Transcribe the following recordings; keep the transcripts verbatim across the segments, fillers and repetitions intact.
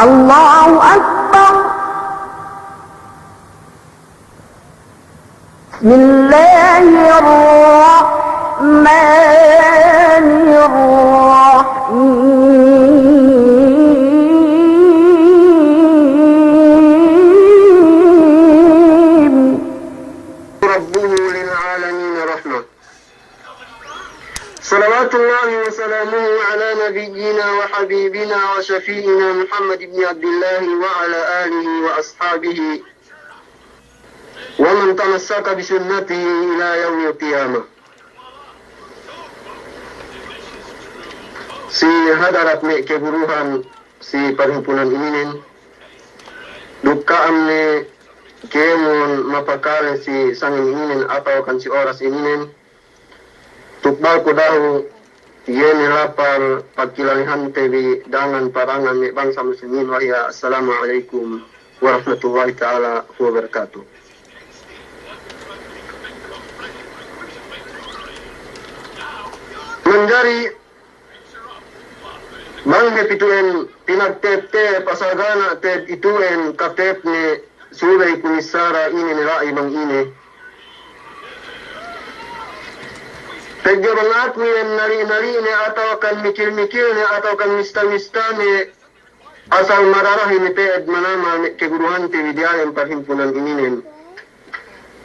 الله أكبر. بسم الله الرحمن الرحيم. ربه للعالمين رحمة. صلوات الله وسلامه على نبينا وحبيبنا وشفيعنا محمد بن عبد الله وعلى آله وأصحابه ومن تمسك بسنته إلى يوم القيامة. Si hadarat me' keguruhan si parhimpunan ininen, duk ka'am ne kēmon mapakale si sangem ininen atawakan si oras ininen, tukbal ku dahu', iye ne lapal pagkilalehante bi dangan parangan me' bangsa muslimin, wa hiya assalamu alaikum warahmatullahi ta'ala wabarakatuh. Manjari bang hep itu'en pinagtep-tep asal ga' ne tep itu'en katep ne subey ku missāra ine ne la'i bang ine. Pegge' bang aku iyan nali'-nali' ne atawakan mikil-mikil ne atawakan mista-mista ne asal mararahi ne te'ed manamal me' keguruhante bi diyalem parhimpunan ininen.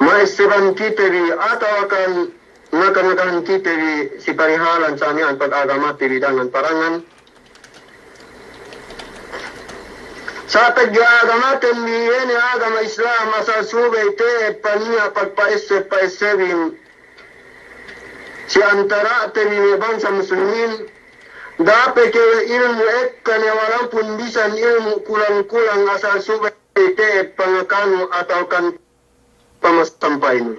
Ma'esseban kite bi atawakan ngaka-ngakahan kite bi si parihalan sa miya'an pag-agamate bi dangan parangan. Sa' pegge' agamaten bi iye ne agama Islam asal subey te'ed paniya' pagpa'esse-pa'essebin si antara'te bi me' bangsa muslimin, da'a pe kew ilmu' ekka ne walaupun bisan ilmu' kulang-kulang asal subey te'ed pangakanu atawakan pamasampaynu.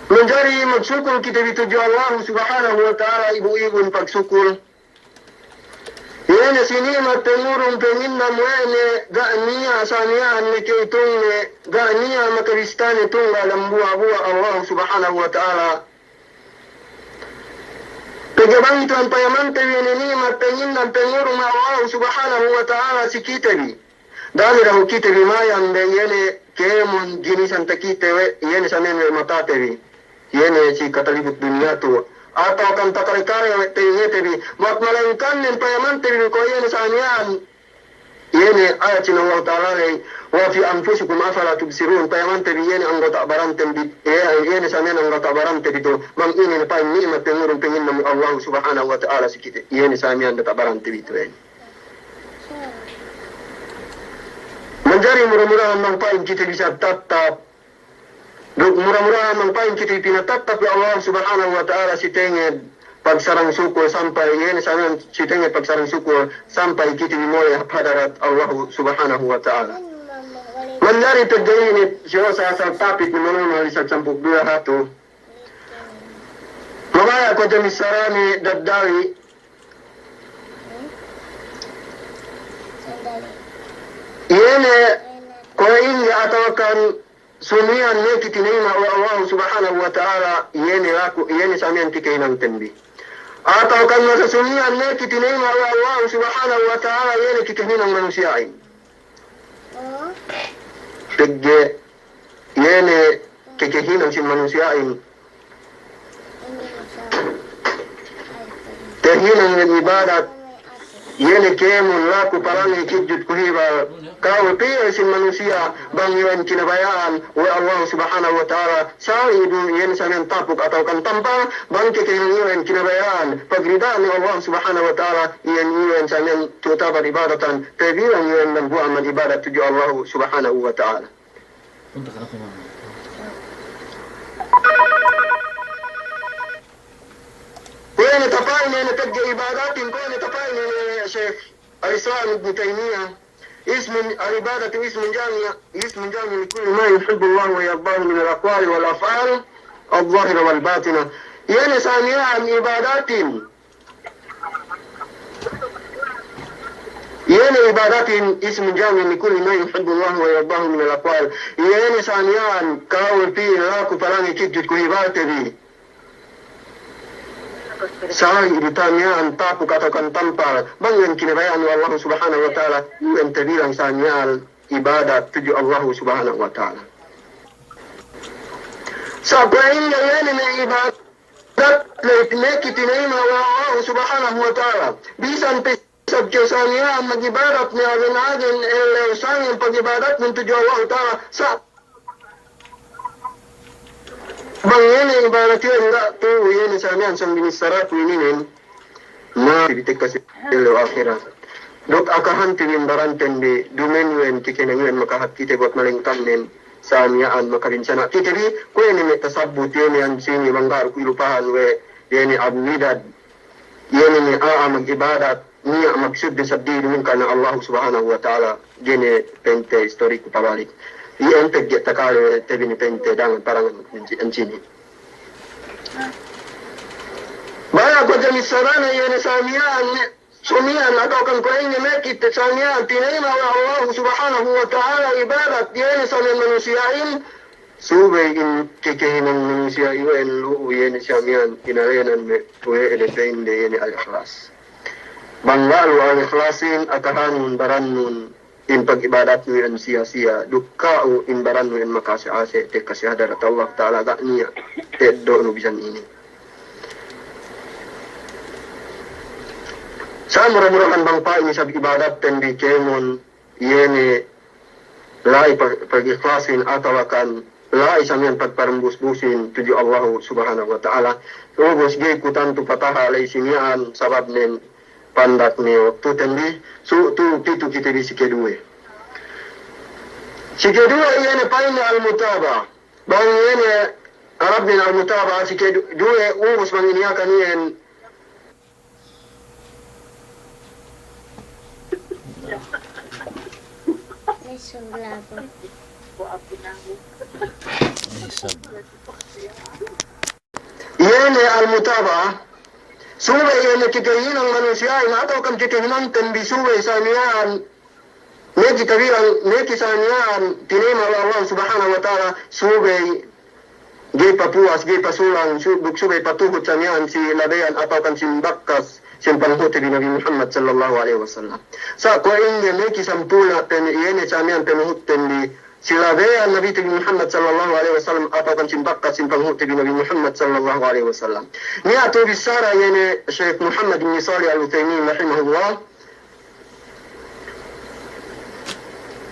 Manjari magsukul kite bi tudju Allahu Subhanahu wa Ta'ala ibu-ibun pagsukul. Iye ne si ni'mat pangurung panginnam we' ne ga' niya' sa miya'an ne kew tung ne, ga' niya' makabista ne tung ga' dambuwa'-buwa' Allahu Subhanahu wa Ta'ala. Pegge' bang itu'an payamante bi iye ne ni'mat panginnam pangurung Allahu Subhanahu wa Ta'ala si kite bi. Dali dahu' kite bi mayam be iye ne kēmon ginisan takite we', iye ne sa miya'an we' matate bi. Iye ne si katalibut dunya tu. Atawakan takare-kare we' tengete bi. Buwat malaingkan nen payamante bi ko' iye ne sa miya'an. Iye ne ayat sin Allahu Ta'ala ley, "Wa fi anfusikum afala tubsirun." Payamante bi iye ne anggota' baranten bi, iye, iye ne sa miya'an anggota' barante bi tu. Bang ine ne pa'in ni'mat pangurung panginnam Allahu Subhanahu wa Ta'ala si kite. Iye ne sa miya'an anggota' barante bi tu iye ne. Manjari mura-murahan bang pa'in kite bisa tattap. Duk mura-murahan bang pa'in kite pinatattap we' Allah Subhanahu wa Ta'ala si tenged pagsarang sukul sampay, iye ne sa miya'an si tenged pagsarang sukul sampay kite bi mole' hap hadarat Allah Subhanahu wa Ta'ala. Manjari pegge' inin si osa asal tapit ne manamal isab sampū' duwe hatu. Mabaya' ko' jamissarane daddali. Iye ne ko' ingge atawakan sumiyan ne kitineyma' we' Allahu Subhanahu wa Ta'ala, iye ne laku, iye ne sa miya'an kikehinangten bi. Atawakan masa sumiyan ne kitineyma' we' Allahu Subhanahu wa Ta'ala, iye ne kikehinang manusiya'in. Pegge' iye ne kekehinang sin manusiya'in. Tahinang ne ibadat, iye ne kēmon laku palangey kijut ku hibal, kawul piye sin manusiya' bang iyan kinabaya'an we' Allah Subhanahu wa Ta'ala, sa' iyan du iyan sa miya'an tapuk atawakan tampal, bang kekehinang iyan kinabaya'an pagrida'an we' Allah Subhanahu wa Ta'ala, iyan iyan sa miya'an tu'tabar ibadatan, tabilang iyan dambuwa' amal ibadat tudju Allah Subhanahu wa Ta'ala. Kuwe' ne tapa'in ne pegge' ibadatin, kuwe' ne tapa'in ne Sheikh Al-Islam Ibn Taymiyyah, ismun, al-ibadatu ismun jami', ismun jami' li kulli ma yuhibbu Allah wa yardahu min al-aqwali wal af'al, al-zahira wal batina. Iye ne sa miya'an ibadatin. Iye ne ibadatin ismun jami' li kulli ma yuhibbu Allah wa yardahu min al-aqwal. Iye ne sa miya'an kawul piye laku palangey kijut ku hibalte bi. Sali' du miya'an tapuk atawakan tampal, bang iyan kinabaya'an we' Allahu Subhanahu wa Ta'ala, iyan tabilang sa miya'an ibadat tudju Allahu Subhanahu wa Ta'ala. Sa' kuwe' inin iyan ne ibadat ley ne kitinayma' we' Allahu Subhanahu wa Ta'ala. Bisan pe isab kew sa miya'an mag'ibadat ne agen-agen ellew sangem pag'ibadatnun tudju Allahu Ta'ala, sa' bang iye ne ibadat iyan ga' tu'u, iye ne sa miya'an sōng binissaraku ininen, na bitekka si ellew ahirat. Duk akahanten bi baranten bi, duma'in we' kite ne we' makahāp kite buwat malengkannen sa miya'an makabinsana' kite bi, kuwe' ne me' tasabbut iye ne ensini' bang ga' du ku ilupahan we' iye ne Abu Widad, iye ne me' a'a mag'ibadat, niya' maksudde seddili duma'in karna Allahu Subhanahu wa Ta'ala, ga'i ne pa'inte istoriku pabalik. Iyan pegge' takale te bi ne pa'inte dangan parangan ensini'. Baya' kuwe' jami sarana iye ne sa miya'an, sa miya'an atawakan kuwe' inin me' kite sa miya'an tinayma' we' Allahu Subhanahu wa Ta'ala ibadat, iye ne sa miya'an manusiya'in, subey in kekehinang manusiya' iyan lu'u iye ne sa miya'an inalenan me' kuwe' ede pa'inde iye ne al-ikhlas. Bang ga' lu'u al-ikhlasin, akahanun barannun in pag'ibadatnu iyan siya-siya, duk ka'u in barannu iyan maka'ase'-ase' tekka si hadarat Allah Ta'ala ga' niya' teddo'nu bisan inin. Sa' mura-murahan bang pa'in isab ibadatten bi kēmon, iye ne la'i pag-, pag'ikhlasin atawakan la'i sa miya'an pagparembus-busin tudju Allahu Subhanahu wa Ta'ala. Ubus ga'i ku tantu pataha' la'i si miya'an sababnen pandak ne waktuten bi, su-, tu'u pitu kite bi si keduwe. Si keduwe iye ne pa'inne al-mutaba'a. Bang iye ne Arabnen al-mutaba'a si kedu-, duwe ubus bang inin akahan iyan Iye ne al-mutaba'a, subey iye ne kekehinang manusiya'in atawakan kekehinangten bi subey sa miya'an, ne kite bilang, ne kite sa miya'an tinayma' we' Allah Subhanahu wa Ta'ala, subey ga'i papuwas, ga'i pasulang, su-, duk subey patuhut sa miya'an si labeyan atawakan sin bakkas sin panghute bi Nabi Muhammad sallallahu alaihi wasallam. Sa' kuwe' inin ne kisampulna' pene-, iye ne sa miya'an panuhutten bi si labeyan Nabite bi Muhammad sallallahu alaihi wasallam atawakan sin bakkas sin panghute bi Nabi Muhammad sallallahu alaihi wasallam. Niya' tu bissara iye ne Sheikh Muhammad ibn Salih Al-Uthaymin rahimahullah.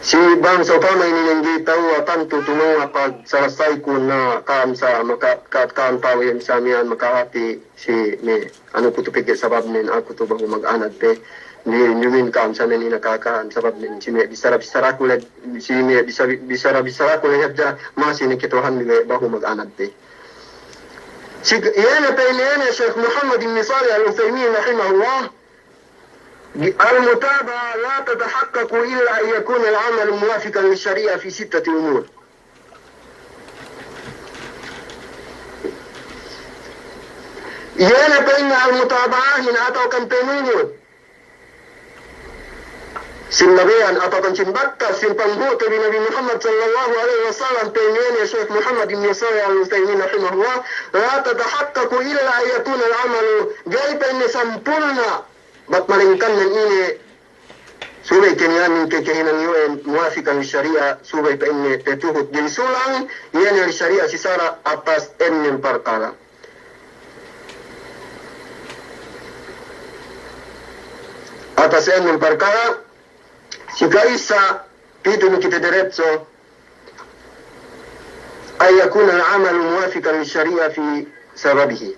Si bang sa'upama inin ga'i ta'u, tantu tumewwa' pagsalasayku na ka'am sa maka-, ka-, ka'am ta'u iyan sa miya'an makahāti si me' anuku tu pegge' sababnen aku tu behu maganad pe. Ni-, nimin ka'am sa me' ina kakahan sababnen si me' bissara-bissaraku le-, si me' bisa-, bissara-bissaraku le hadja masi ne ketohan me' behu maganad pe. Si, iye ne pa'inne Sheikh Muhammad ibn Salih Al-Uthaymin rahimahullah, المتابعة لا تتحقق إلا أن يكون العمل موافقا للشريعة في ستة أمور. Iye ne pa'inne al-mutaba'ahin atawakan panuhut sin labeyan atawakan sin bakkas sin panghute bi Nabi Muhammad sallallahu alaihi wasallam, pa'inne Sheikh Muhammad ibn Salih Al-Uthaymin rahimahullah, لا تتحقق إلا أن يكون العمل, ga'i pa'inne sampulna' bat malengkan ine, subey keniyanin ke-, kehinang iyan muwafiqan li shari'a, subey pa'inne patuhut ga'i sulang, iye ne li shari'a si sara' atas ennem parkala'. Atas ennem parkala', si ka'issa, pitu ne kite deretso, أن يكون العمل موافقا للشريعة في سببه.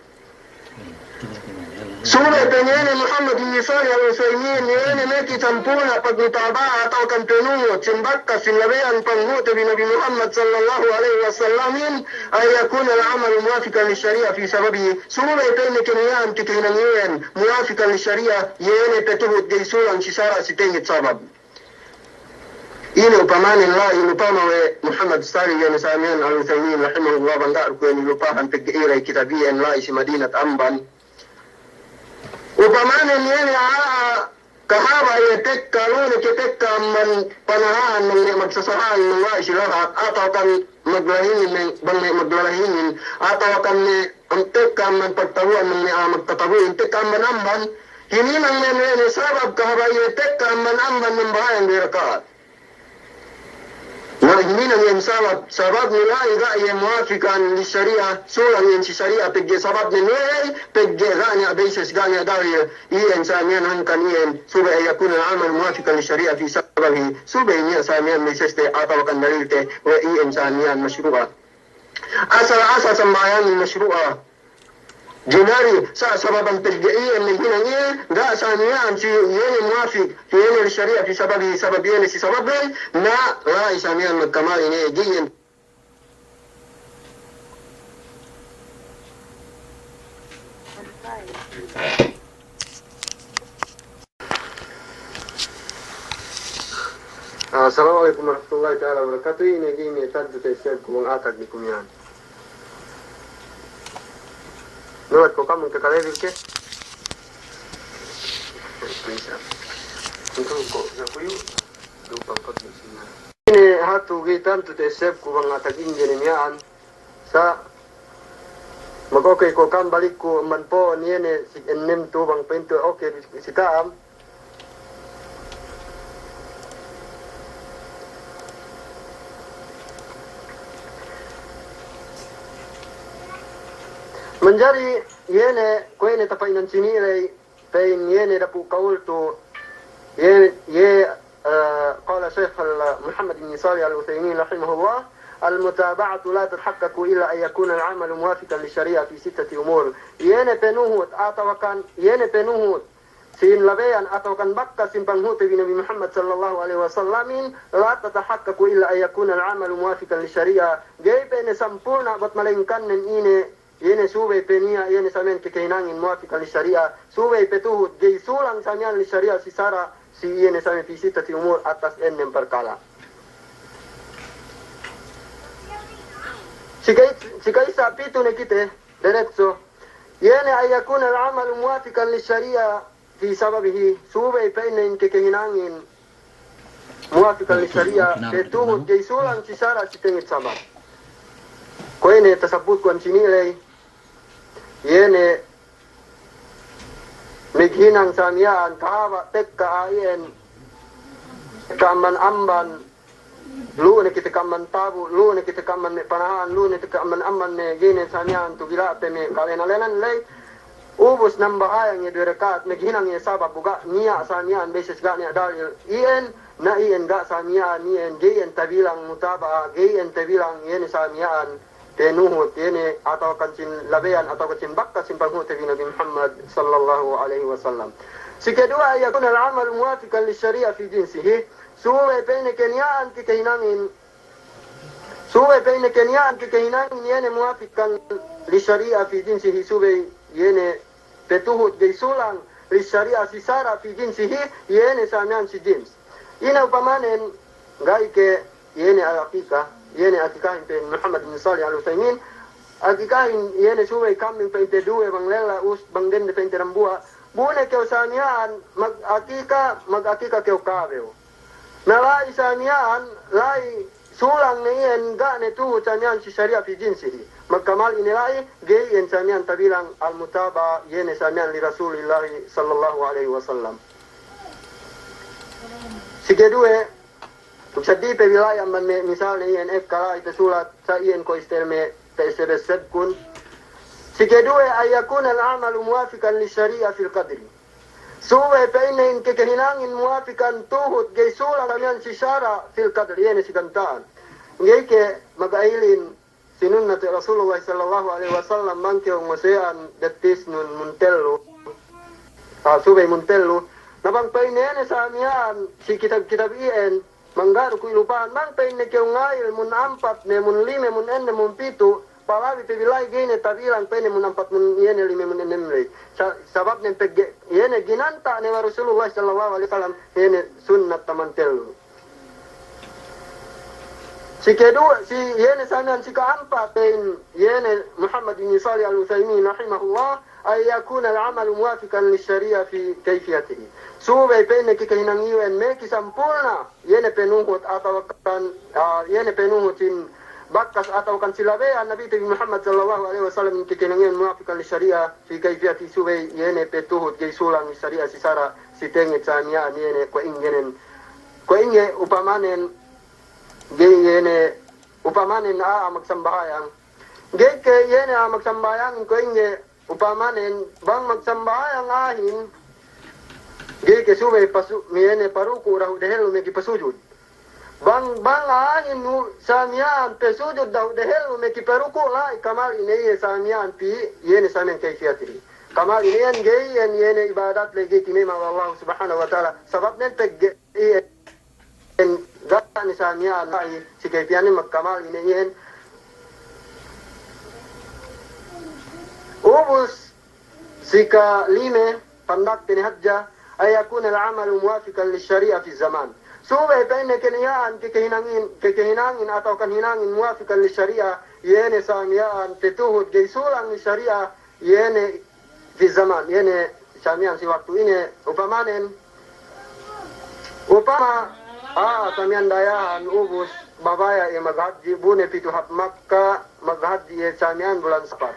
Subey pa'inne Muhammad ibn Salih Al-Uthaymin, iye ne meki sampulna' pagmutaba'a atawakan panuhut sin bakkas sin labeyan panghute bi Nabi Muhammad sallallahu alaihi wasallamin, أن يكون العمل موافقا للشريعة في سببه. Subey pa'inne keniyanin ke-, kehinang iyan muwafiqan li shari'a, iye ne patuhut ga'i sulang si sara' si tenged sabab. Ine upamanen la'i, upama we' Muhammad Salih iye ne sa miya'an Al-Uthaymin rahimahullah, bang ga' du ku iye nilupahan pegge' iye la'i kitab iyan la'i si Madinat Amban. Upamanen iye ne a'a Kahaba' iye tekka, lu ne ke tekka amban panaha'an bang ne magsasahan, bang la'i si lahat, atawa kan maglahingin, bang ne maglalahingin, atawa kan ne am tekka amban pagtabu'an, bang ne a'a magtatabu'in, tekka amban-amban, hininang ne, ne, ne sabab kahaba' iye tekka amban-amban nambahayang duwe raka'at. Na, hininang iyan sabab, sabab ne la'i ga' iye muwafikan li shari'a, sulang iyan si shari'a, pegge' sabab ne la'i, pegge' ga' niya' basis, ga' niya' dalil, iyan sa miya'an hangkan iyan, subey an yakuna al-amal muwafikan li shari'a fi sababihi, subey niya' sa miya'an basis te, atawa kan dalil te, we' iyan sa miya'an mashru'a. Asal, asal sambahayangin mashru'a. Jinari, sa-, sababan pegge' iye, me' hinang iye, ga' sa miya'an si iye ne muwafik, iye ne li shari'a fi sababihi, sabab iye ne si sabab ley, na la'i sa miya'an magkamal ine, ga'i iyan. Assalamu alaikum warahmatullahi ta'ala wabarakatuh. Ine, ine, tantu te siyab ku bang atag ni ku miya'an. Nulat ko kamun ke kalebil ke? Ine hatu ga'i tantu te siyab ku bang atag ingge ne miya'an. Sa' mag-okay ko' ka'am balik ku amban po'on iye ne si ennem tu bang pa'in tu okay si ka'am. Manjari iye ne kuwe' ne tapa'inan sini ley. Pa'in iye ne dapu' kawul tu, iye, iye, eh, qala Shaykh al-, Muhammad bin Salih al-Uthaymin rahimahullah, "Al-mutaba'atu la tatahakkaku illa an yakuna al-amalu muwafiqan li shari'a fi sittati umur." Iye ne panuhut atawa kan, iye ne panuhut sin labeyan atawa kan bakkas sin panghut bi Nabi Muhammad sallallahu alaihi wasallamin, la tatahakkaku illa an yakuna al-amalu muwafiqan li shari'a. Ga'i pe ne sampulna' bat malaingkan nen ine Iye ne subey pe niya', iye ne sa miya'an kekehinangin muwafiqan li shari'a, subey pe tuhut, ga'i sulang sa miya'an li shari'a si sara', si iye ne sa miya'an fi sittati umur, atas ennem parkala'. Sika-, sikaisa pitu ne kite, deretso. Iye ne an yakuna al-amalu muwafiqan li shari'a, fi sababihi, subey pa'inne in kekehinangin muwafiqan li shari'a, pe tuhut ga'i sulang si sara' si tenged sabab. Kuwe' ne tasabbutku ensini' ley, iye ne maghinang sa miya'an kahaba' tekka a'a iyan, tekka amban-amban, lu'u ne kite ka'amban tabu', lu'u ne kite ka'amban me' panahan, lu'u ne kite ka'amban-amban me' ga'i ne sa miya'an tu gila' pe me' kalena-lenan ley. Ubus nambahayang iye duwe raka'at, maghinang iye sabab bu ga' niya' sa miya'an, beses ga' niya' dalil. Iyan, na iyan ga' sa miya'an, iyan ga'i iyan tabilang mutaba'a, ga'i iyan tabilang iye ne sa miya'an panuhut, iye ne atawa kan sin labeyan, atawa kan sin bakkas sin panghut bi Nabi Muhammad sallallahu alaihi wasallam. Sikeduwe, an yakuna al-amal muwafiqan li shari'a fi jinsihi. Subey pa'inne keniya'an kekehinangin, subey pa'inne keniya'an kekehinangin iye ne muwafiqan li shari'a fi jinsihi, subey iye ne pe tuhut ga'i sulang li shari'a si sara' fi jinsihi, iye ne sa miya'an si jins. Ine upamanen, ga'i ke iye ne al-aqiqa, iye ne aqiqahin pa'in Muhammad bin Salih al-Uthaymin, aqiqahin iye ne subey kambing pa'inte duwe bang lella us, bang dende pa'inte dambuwa', bu ne kew sa miya'an mag-aqiqa, mag-aqiqa kew kabew. Na la'i sa miya'an, la'i sulang ne iyan ga' ne tuhut sa miya'an si shari'a fi jinsihi. Magkamal ine la'i, ga'i iyan sa miya'an tabilang al-mutaba'a, iye ne sa miya'an li Rasulillahi sallallahu alaihi wasallam. Sikeduwe, duk seddili pe bi la'i amban me' misal ne iyan ekka la'i tasulat, sa' iyan ko' istel me' te sebessebkun. Sikeduwe, an yakuna al-amalu muwafiqan li shari'a fil qadri. Subey pa'inne in kekehinangin muwafiqan tuhut ga'i sulang sa miya'an si sara' fil qadri, iye ne si ganta'an. Ga'i ke maga'ilin sinunnat Rasulullah sallallahu alaihi wasallam bang kew ngose'an bettisnun muntellu. Ah, subey muntellu. Na bang pa'inne ne sa miya'an si kitab-kitab iyan, mangga' du ku ilupahan, bang pa'inne kew nga'il mun ampat ne, mun lime, mun ennem, mun pitu', palabi pe bi la'i ga'i ne tabilang pa'inne mun ampat, mun iye ne lime, mun ennem ley. Sa-, sabab ne pegge' iye ne ginanta' ne we' Rasulullah sallallahu alaihi wasallam, iye ne sunnat tamantellu. Sikeduwe, si iye ne sa miya'an sika'ampat, pa'in iye ne Muhammad bin Salih al-Uthaymin rahimahullah, أن يكون العمل موافقا للشريعة في كيفيته. Subey pa'inne kikahinang iyan meki sampulna, iye ne panuhut atawa kan, ah, iye ne panuhut sin bakas atawa kan si labeyan Nabite bi Muhammad sallallahu alaihi wasallam, kikahinang iyan موافقا للشريعة في كيفيته, subey iye ne patuhut ga'i sulang si sariya, si sara', si tenged sa miya'an iye ne kuwe' inggenen, kuwe' ingge upamanen, ga'i iye ne upamanen a'a magsambahayang. Ga'i ke iye ne a'a magsambahayang kuwe' ingge upamanen, bang magsambahayang a'ahin, ga'i ke subey pasu-, iye ne paruku' dahu' dehellu meki pasujud. Bang, bang a'ahin nu-, sa miya'an pasujud dahu' dehellu meki paruku', la'i kamal ine iye sa miya'an pi, iye ne sa miya'an kayfiyat inin. Kamal ine iyan ga'i iyan iye ne ibadat la'i ga'i tinayma' we' Allah Subhanahu wa Ta'ala. Sabab nen pegge' iyan ga' ne sa miya'an la'i si kayfiyat inin magkamal ine iyan. Ubus si kalime, pandakte ne hadja, أن يكون العمل موافقا للشريعة في الزمان. Subey pa'inne keniya'an kikahinangin, kikahinangin atawa kan hinangin موافقا للشريعة, iye ne sa miya'an patuhut ga'i sulang si sariya, iye ne في الزمان, iye ne sa miya'an si waktu ine, upamanen, upama, ah, sa miya'an dayahan ubus mabaya' iye maghadji', bu ne pitu hap Makka, maghadji' iye sa miya'an bulan Sapar.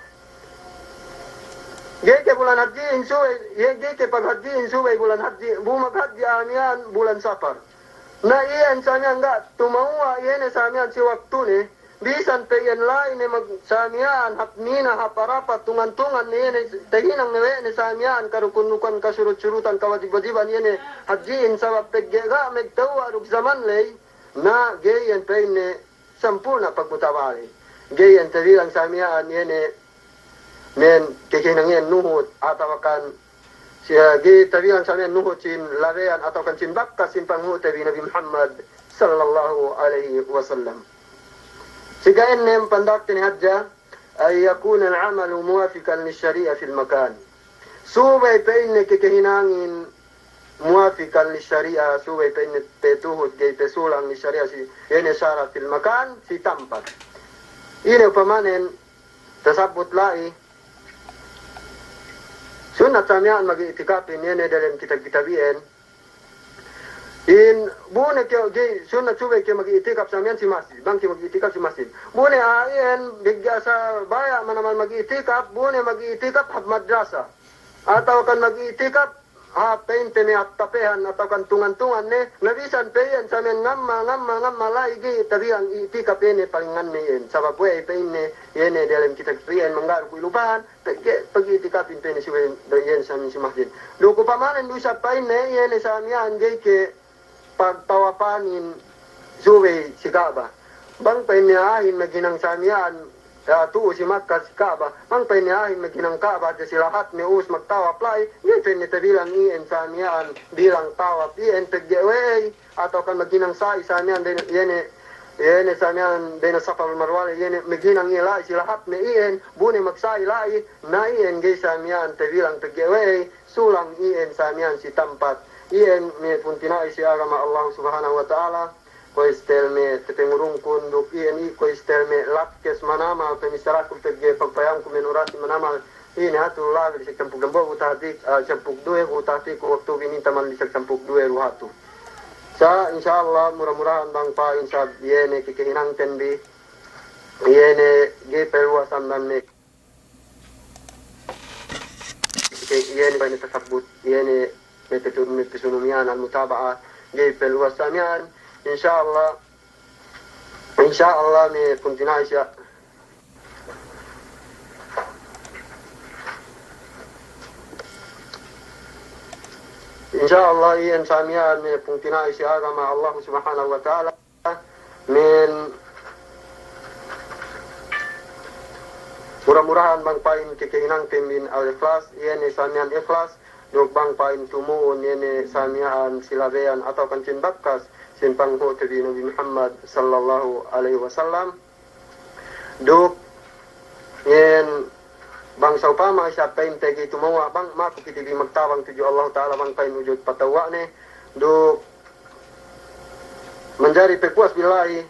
Ga'i ke bulan hadji'in subey, iye ga'i ke paghadji'in subey bulan hadji', bu maghadji' a'a miya'an bulan Sapar. Na iyan sa miya'an ga' tumewwa' iye ne sa miya'an si waktune, bisan pe iyan la'i ne mag-, sa miya'an hap Mina, hap Arafat, tungan-tungan ne iye ne, tahinang ne we' ne sa miya'an karukun-rukunan, kasurut-surutan, kawajib-wajiban iye ne hadji'in, sabab pegge' ga' magtewwa' duk zaman ley, na ga'i iyan pa'inne sampulna pagmutaba'a ley. Ga'i iyan tabilang sa miya'an iye ne men kikahinang iyan nuhut atawa kan si, eh, ga'i tabilang sa miya'an nuhut sin labeyan atawa kan sin bakas sin panghutbe bi Nabi Muhammad sallallahu alaihi wasallam. Si ka'ennem, pandakte ne hadja, أن يكون العمل موافقا للشريعة في المكان. Subey pa'inne kikahinangin موافقا للشريعة, subey pa'inne patuhut ga'i pasulang si sariya si, iye ne sara' في المكان, si tampat. Ine upamanen, tasabbut la'i, sunnat sa miya'an mag'i'tikapin, iye ne dalem kitab-kitab iyan. In, bu ne ke, ga'i, sunnat subey ke mag'i'tikap sa miya'an si masjid, bang ke mag'i'tikap si masjid. Bu ne a'a iyan, bigga' sa baya' manamal mag'i'tikap, bu ne mag'i'tikap hap madrasa. Atawa kan mag'i'tikap hap pa'inte me' attapehan atawa kan tungan-tungan ne, na bisan pe iyan sa miya'an ngammal, ngammal, ngammal la'i ga'i tabilang i'tikap iye ne palingan ne iyan. Sabab we'ey pa'inne, iye ne dalem kitab iyan mangga'i ku ilupahan, pegge' pag'i'tikapin pa'inne subey iyan sa miya'an si masjid. Duk upamanen du isab pa'inne, iye ne sa miya'an ga'i ke pagtawapanin subey si Ka'bah. Bang pa'inne a'ahin maghinang sa miya'an, ya, tu'u si Makka si Ka'bah. Bang pa'inne a'ahin maghinang Ka'bah hadja si lahatne ubus magtawap la'i, ga'i pa'inne tabilang iyan sa miya'an bilang tawap iyan pegge' we'ey, atawa kan maghinang sa'i sa miya'an bayna, iye ne, iye ne sa miya'an bayna Safa wal Marwa, iye ne maghinang iye la'i si lahatne iyan, bu ne magsa'i la'i, na iyan ga'i sa miya'an tabilang pegge' we'ey, sulang iyan sa miya'an si tampat. Iyan me' puntina'is si agama Allah Subhanahu wa Ta'ala, kuwe' istel me' tapangurungkun duk iyan i-, kuwe' istel me' lakkes manamal, pamissaraku pegge' pagpayamku me' urasi manamal. Ine hatu labi lisag sampū' dambuwa' bu tahati', ah, sampū' duwe bu tahati' ku waktu bi nintaman lisag sampū' duwe du hatu. Sa', insya Allah, mura-murahan bang pa'in sab iye ne kikahinangten bi, iye ne ga'i paluwasan bang ne Ke-, iye ne bang ne tasabbut, iye ne me' petu-, me' pesunu miya'an al-mutaba'a, ga'i paluwas sa miya'an, insya Allah, insya Allah me' puntina'is ya. Insya Allah iyan sa miya'an me' puntina'is si agama Allah Subhanahu wa Ta'ala. Min mura-murahan bang pa'in kikahinangten bin al-ikhlas, iye ne sa miya'an ikhlas, duk bang pa'in tumu'un iye ne sa miya'an si labeyan atawa kan sin bakas sin panghu'te bi Nabi Muhammad sallallahu alaihi wasallam. Duk iyan bang sa'upama isab pa'inte ga'i tumewwa' bang maku kite bi magtabang tudju Allah Ta'ala bang pa'in ujud patewwa'ne. Duk manjari pagpuwas billahi,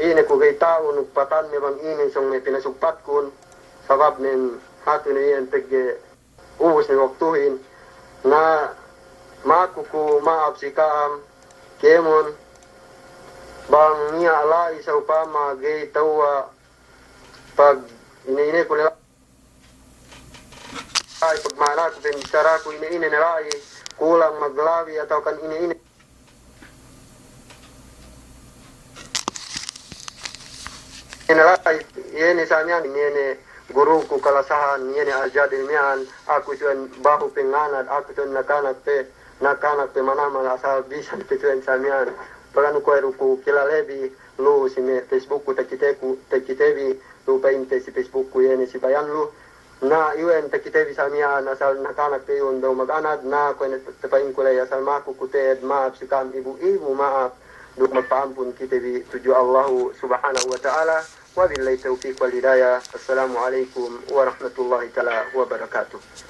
ine ku ga'i ta'u nukpatanne bang ine sōng me' pinasugpatkun, sababnen hatu ne iyan pegge' ubus ne waktuhin. Na maku ku ma'ap si ka'am, kēmon, bang niya' la'i sa'upama ga'i tewwa' pag ine-ine ku ne la'i, pagma'anaku, pembissaraku, ine-ine ne la'i, kulang maglabi atawa kan ine-ine ne la'i, iye ne sa miya'an, iye ne guruku kalasahan, iye ne Al-Jadid miya'an, aku tu'en bahu penganad, aku tu'en nakanak pe, nakanak pe manamal asal bisan pe tu'en sa miya'an. Paganu kuwe' du ku kilalebi, lu si me' Facebookku takiteku, takitebi, lu pa'inte si Facebookku iye ne si bayan lu. Na iwen takitebi sa miya'an asal nakanak pe iwen behu maganad, na kuwe' ne tapa'inku la'i asal maku ku te'ed ma'ap si ka'am ibu-ibu ma'ap, duk magpa'ampun kite bi tudju Allahu Subhanahu wa Ta'ala. Wabillahi tawfiq wal hidayah. Assalamu alaikum warahmatullahi ta'ala wabarakatuh.